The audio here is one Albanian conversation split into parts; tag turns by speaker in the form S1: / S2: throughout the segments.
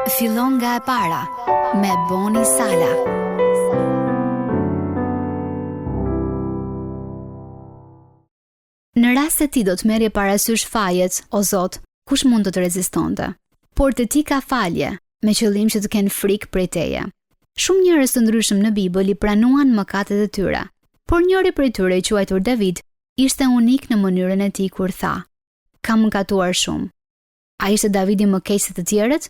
S1: Fillon nga e para me Boni Sala. Në rast se ti do të merrje parasysh fajet, o Zot, kush mund të të rezistonte? Por te ti ka falje, me qëllim që të kenë frikë prej teje. Shumë njerëz të ndryshëm në Bibël i pranuan mëkatet e tyre, por njëri prej tyre i quajtur David ishte unik në mënyrën e tij kur tha: Kam mëkatuar shumë. A ishte Davidi më keq se të tjerët?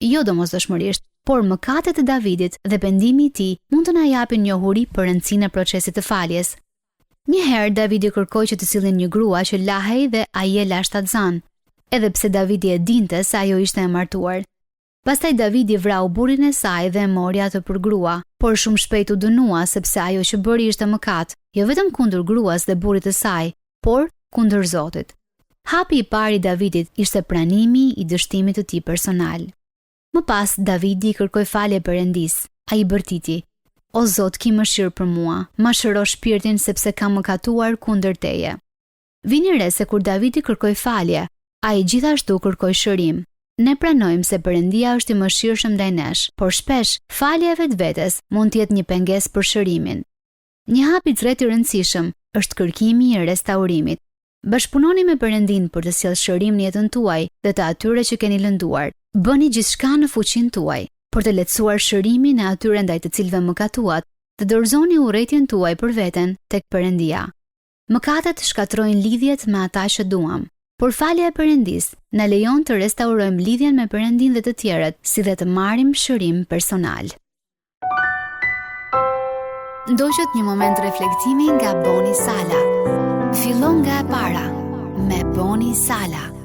S1: Jo domosdoshmërisht, por mëkatet e Davidit dhe pendimi i tij mund të na japin njohuri për rëndësinë e procesit të faljes. Një herë Davidi kërkoi që të sillnin një grua që lahej dhe ai e la shtatzënë, edhe pse Davidi e dinte se ajo ishte e martuar. Pastaj Davidi vrau burrin e saj dhe e mori atë për grua, por shumë shpejt u dënua sepse ajo që bëri ishte mëkat, jo vetëm kundër gruas dhe burrit të saj, por kundër Zotit. Hapi i parë i Davidit ishte pranimi i dështimit të tij personal. Më pas Davidi i kërkoi falje Perëndisë. Ai bërtiti: O Zot, ki mëshirë për mua, ma shëro shpirtin sepse kam mëkatuar kundër teje. Vini re se kur Davidi kërkoi falje, ai gjithashtu kërkoi shërim. Ne pranojmë se Perëndia është i mëshirshëm ndaj nesh, por shpesh falja e vetvetes mund të jetë një pengesë për shërimin. Një hap i tretë i rëndësishëm është kërkimi i restaurimit. Bashkëpunoni me Perëndinë për të sjellë shërim në jetën tuaj dhe të atyre që keni lënduar. Bëni gjithçka në fuqinë tuaj për të lehtësuar shërimin e atyre ndaj të cilëve mëkatuat dhe dorëzoni urrejtjen tuaj për veten tek Perëndia. Mëkatet shkatërrojnë lidhjet me ata që duam, por falja e Perëndisë na lejon të restaurojmë lidhjen me Perëndinë dhe të tjerët, si dhe të marrim shërim personal. Ndoqët një moment reflektimi nga Boni Sala. Fillon nga e para me Boni Sala.